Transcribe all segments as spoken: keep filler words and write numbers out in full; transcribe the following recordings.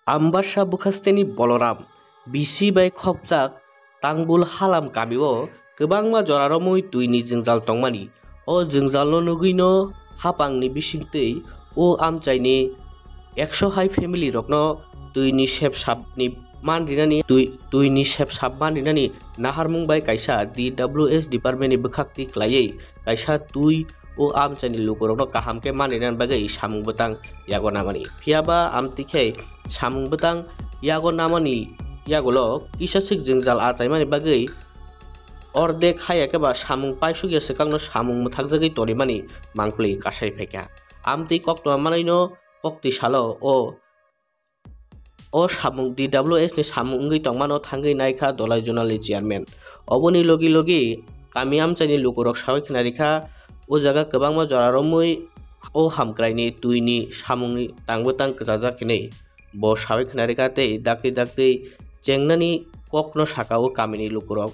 Ambasa bwkhasteni Boloram, bisi bai khopjak Tangbul Halam kamio kwbangma jora romwi twini jwngjal tongmani. O jwngjalno nugwino hapangni bisingtwi o amchaini ekso hai family rokno twini sep sapni man rinani, twi, twini sep sap man rinani naharmung bai kaisa D W S department ni bwkhak twi khlaiwi kaisa twi o amchaini lukurokno kaham khe man rinani bagwi samung bwtang yago namani. Phiyaba amtwi khe samung bwtang yago namani yagulo kisa swk jwngjal achaimani bagwi ordek haya khe ba samung paisukya swkangno samung mwthakjagwi tonimani mangpli kasai phaikha. Amtwi koktwma manwino koktwi salo o, o samung D W S ni samung wngwi tongmano thangwi naikha Dolai Zonal ni chairman. Oboni logi logi kami amchaini lukurok sawi khna rikha, o jaga kwbangma jora romwi o hamkraini twini samungni tangbo tang kwchajak hinwi. Bo sawi khna rikha tei dakti dakti chengnani kokno saka o kamini lukurok.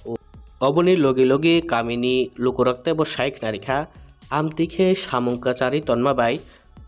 Oboni logi logi kamini lukurok tei bo sai khna rikha, amtwi khe samung kwchari tonma bai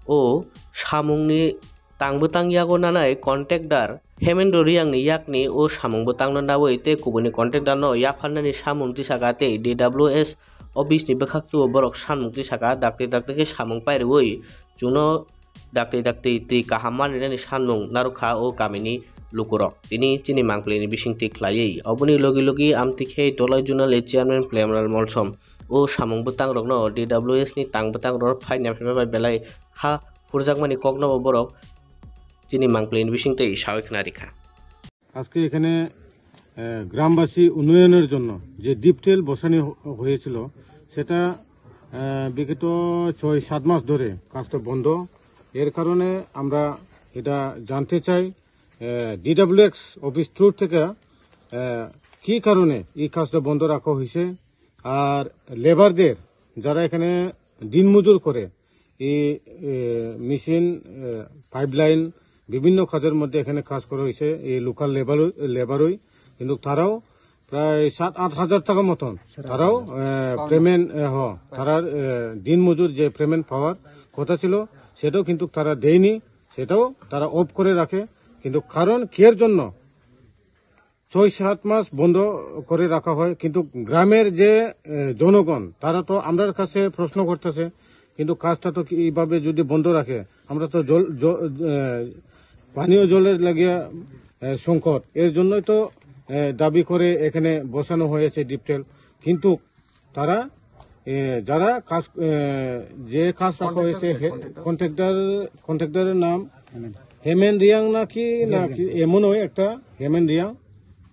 o samungni tang bwtang yago nanai contractor Hemendra Riyangni yakni o samung bwtangno nawi tei kubuni contractorno yapharnani samung tisaka tei D W S office ni bwkhak twibo borok samung tisaka dakti dakti khe samung pairwi chwngno dakti dakti twi kaham manrinani sanmung narwkha o kamini lukurok. Tini chini mangpilini bisingtwi khlaiwi. Oboni logi logi amtwi khe Dolai Zonal ni chairman Premlal Molsom o samung bwtangrokno D W S ni tang bwtangrok phaina phaiba bai belai kha phurjakmani kokno bo borok chini mangpilini bisingtwi sawi khna rikha. আজকে এখানে, আহ, গ্রামবাসী উন্নয়নের জন্য যে deep tubewell বসানো হ-, হয়েছিল, সেটা, আহ, বিগত ছয় সাত মাস ধরে কাজটা বন্ধ। এর কারণে আমরা এটা জানতে চাই, আহ, ডিডব্লিউএস অফিস থ্রু থেকে, আহ, কী কারণে এই কাজটা বন্ধ রাখা হয়েছে। আর লেবারদের, যারা এখানে দিনমজুর করে, এই, এ, মেশিন, এ, পাইপলাইন, বিভিন্ন কাজের মধ্যে এখানে কাজ করা হয়েছে এই লোকাল লেবার, লেবারই। কিন্তু তারাও প্রায় সাত আট হাজার টাকা মতন তারাও, এ, পেমেন্ট, এ, হ, তারার, এ, দিনমজুর যে পেমেন্ট পাওয়ার কথা ছিল, সেটাও কিন্তু তারা দেয়নি, সেটাও তারা অফ করে রাখে। কিন্তু কারণ কিয়ের জন্য ছয় সাত মাস বন্ধ করে রাখা হয়, কিন্তু গ্রামের যে, এ, জনগণ, তারা তো আমরার কাছে প্রশ্ন করতেছে, কিন্তু কাজটা তো কি এইভাবে যদি বন্ধ রাখে, আমরা তো জল, জ-, এ, পানীয় জলের লাগিয়া, এ, সংকট, এর জন্যই তো, এ, দাবি করে এখানে বসানো হয়েছে ডিপ টিউবওয়েল। কিন্তু তারা, এ, যারা কাজ, এ, যে কাজ রাখা হয়েছে, হে-, কন্ট্রাক্টর, কন্ট্রাক্টরের নাম হেমেন রিয়াং নাকি, নাকি এমনই একটা হেমেন রিয়াং,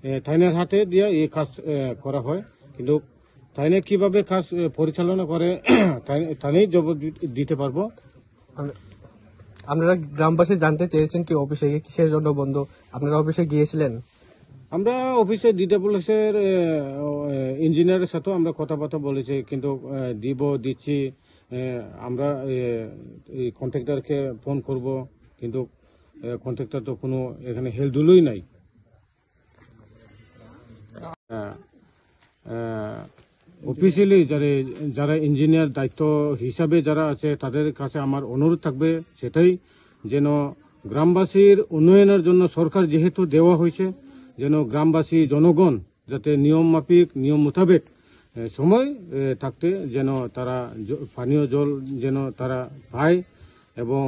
এ, তাইনের হাতে দিয়ে এই কাজ, এ, করা হয়। কিন্তু তাইনে কিভাবে কাজ, এ, পরিচালনা করে, তাই, তাইনেই জবাব দি-, দিতে পারবো। আপ-, আপনারা গ্রামবাসী জানতে চেয়েছেন কি অফিসে গিয়ে কিসের জন্য বন্ধ? আপনারা অফিসে গিয়েছিলেন? আমরা অফিসে ডিডব্লিউএস এর, এ, ও, এ, ইঞ্জিনিয়ারের সাথেও আমরা কথাবার্তা বলেছি, কিন্তু, এ, দিব, দিচ্ছি, এ, আমরা, এ, এই কন্ট্রাক্টরকে ফোন করব, কিন্তু, এ, কন্ট্রাক্টর তো কোনো এখানে হেলদুলই নাই। এ, এ, অফিসিয়ালি যারা, যারা ইঞ্জিনিয়ার দায়িত্ব হিসাবে যারা আছে, তাদের কাছে আমার অনুরোধ থাকবে সেটাই, যেন গ্রামবাসীর উন্নয়নের জন্য সরকার যেহেতু দেওয়া হয়েছে, যেন গ্রামবাসী জনগণ যাতে নিয়ম মাফিক, নিয়ম মোতাবেক, এ, সময়, এ, থাকতে যেন তারা জ-, পানীয় জল যেন তারা পায় এবং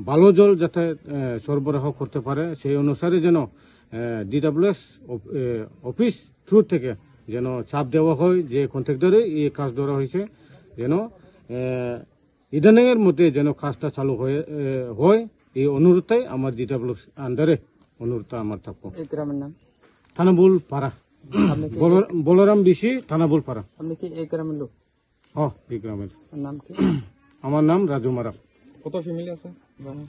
ভালো জল যাতে, এ, সরবরাহ করতে পারে, সেই অনুসারে যেন, এ, ডিডব্লিউএস অফ-, এ, অফিস থ্রু থেকে যেন চাপ দেওয়া হয় যে কন্ট্রাক্টরে এই কাজ ধরা হয়েছে, যেন, এ, ইদানিংয়ের মধ্যে যেন কাজটা চালু হয়ে, এ, হয়, এই অনুরোধটাই আমার ডিডব্লিউএস আন্ডারে অনুরোধটা আমার থাকবো। এই গ্রামের নাম? থানাবুল পাড়া। আপনি কি বলর-, বলরাম বিশি, থানাবুল পাড়া। আপনি কি এই গ্রামের লোক? হ, এই গ্রামের। নাম কি? আমার নাম রাজু মারা। কত ফ্যামিলি আছে গ্রামে?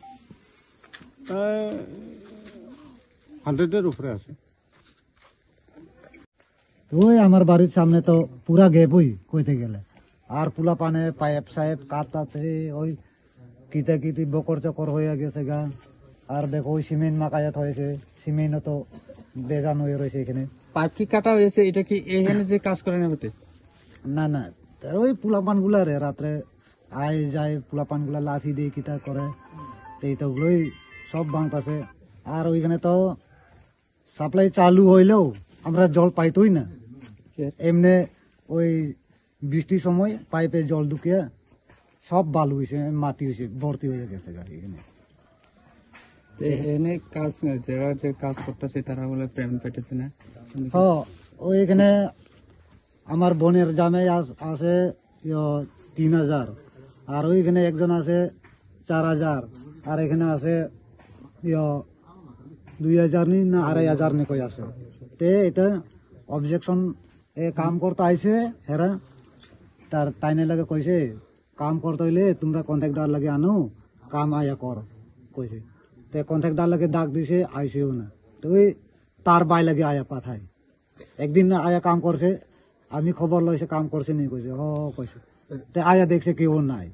প্রায় হান্ড্রেডের উপরে আছে। ওই আমার বাড়ির সামনে তো পুরা গ্যাপই কইতে গেলে। আর পোলাপানে পাইপ সাইপ কাটতাছে, ওই কিতা কিতি বকর চকর হয়ে গেছে গা। আর দেখো, ওই সিমেন্ট মাকায়াত হয়েছে, সিমেন্টও তো বেজান হয়ে রয়েছে এখানে। পাইপ কি কাটা হয়েছে? এটা কি এখানে যে কাজ করে না বেটে? না, না, ওই পোলাপান গুলা রে রাত্রে আয় যায়, পোলাপান গুলা লাথি দিয়ে কিতা করে, তো এইটাগুলোই সব ভাঙতাছে। আর ওইখানে তো সাপ্লাই চালু হইলেও আমরা জল পাইতই না। এমনি ওই বৃষ্টির সময় পাইপে জল ঢুকে সব বালু হইছে, মাটি হইছে, ভর্তি হয়ে গেছে গাড়ি এখানে। এনে কাজ, যারা যে কাজ করতেছে তারা বলে পেমেন্ট পাইতেছে না। হ, ওই এখানে আমার বোনের জামাই আস- আছে ইয়ো তিন হাজার, আর ওইখানে একজন আছে চার হাজার, আর এখানে আছে ইয়ো দুই হাজার নি না আড়াই হাজার নি কই আছে। তে এটা অবজেকশন এ কাম করতে আইছে হেরা, তার তাইনে লাগে কইছে কাম করতে হইলে তোমরা কন্ট্রাক্টদার লাগে আনো, কাম আয়া কর কইছে। তে কন্ট্রাক্টদার লাগে ডাক দিছে, আইছেও না। তো ওই তার বাই লাগে আয়া পাঠায়। একদিন না আয়া কাম করছে, আমি খবর লইছে কাম করছে নি কইছে, হ কইছে। তে আয়া দেখছে কেউ নাই।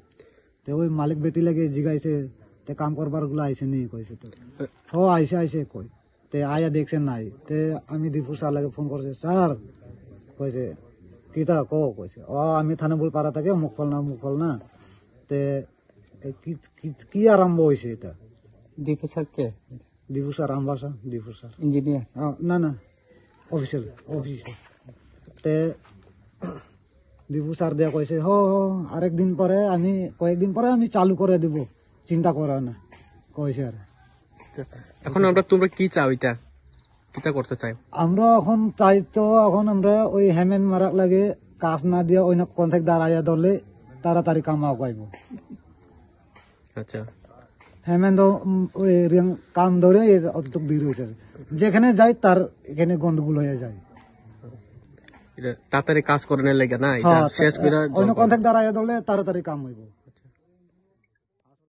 তে ওই মালিক বেটি লাগে জিগাইছে, তে কাম করবার গুলা আইছে নি কইছে তো। হ আইছে আইছে কই। তে আয়া দেখছে নাই। তে আমি দীপু স্যার লাগে ফোন করছে, স্যার কইছে, কিতা কো কইছে, ও আমি থানাবুল পাড়া থাকি মুখফল না মুখফল না। তে এ কি কি কি আরম্ভ হইছে এটা? দীপু স্যার কে? দীপু স্যার আমবাসা, দীপু স্যার। ইঞ্জিনিয়ার? আহ, না না, অফিসিয়াল, অফিসিয়াল। তে দীপু স্যার দিয়া কইছে, হ হ, আরেক দিন পরে আমি, কয়েকদিন পরে আমি চালু করে দিব, চিন্তা করো না, কইছে আর। এখন আমরা, তোমরা কি চাও এটা? কিতা করতে চাই? আমরা এখন চাই তো, এখন আমরা ওই হেমেন মারাক লাগে কাজ না দিয়া অন্য কন্ট্রাক্ট দাঁড়াইয়া ধরলে তাড়াতাড়ি কাম আগাইব। আচ্ছা। হেমেন তো, উম, ওই রিয়াং কাম ধরে এ অতটুক ভিড় হয়েছে। যেখানে যাই তার এখানে গন্ডগোল হয়ে যায়। এটা তাড়াতাড়ি কাজ করে নিয়ে লেগে না, এটা হ্যাঁ, শেষ করে অন্য দরকার। কন্ট্রাক্ট দাঁড়াইয়া ধরলে তাড়াতাড়ি কাম হইব।